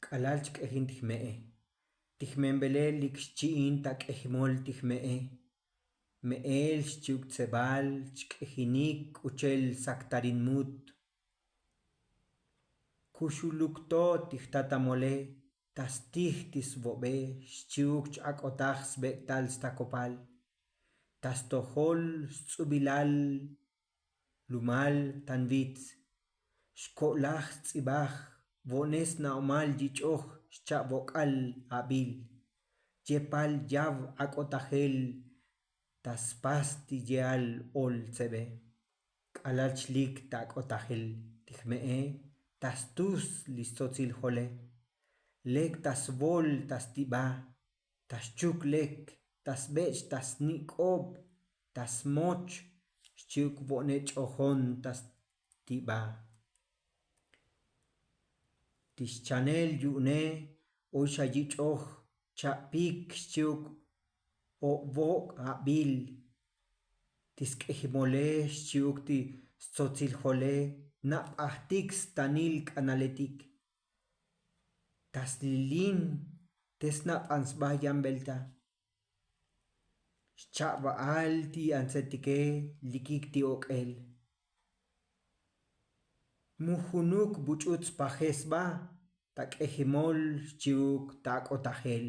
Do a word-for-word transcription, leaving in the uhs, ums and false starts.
K'alal chk'ejin ti jme'e. Ti jme'embelel lik xchi'in ta k'ejimol ti jme'e. Me'el xchi'uk tsebal chk'ejinik k'uchel saktarin mut. Kuxuluk to ti jtata mole ta stij ti svobe xchi'uk ch-ak'otaj sbek'tal stakopal ta stojol sts'ubilal lumal ta nvits. Xko'laj sts'ibaj vo'ne sna'omal yich'oj xcha'vok'al abil. Yepal yav ak'otajel ta spas ti ye'al ol tsebe. K'alal chlik ta ak'otajel ti jme'e ta stus li stsotsil jole. Lek ta svol ta stiba ta xchuk lek ta sbech' ta snik'ob ta smoch xchi'uk vo'ne ch'ojon ta stiba. Ti xchanel yu'une oy xa yich'oj cha'pik xchi'uk o' vok' abil. Ti sk'ejimole xchi'uk ti stsotsil jole nap'ajtik stanil k'analetik. Ta slilin te snap'an sba yan velta xcha'va'al ti antsetike likik ti ok'el. Mu junuk buch'ut spajes sba ta k'ejimol xchi'uk ta ak'otajel.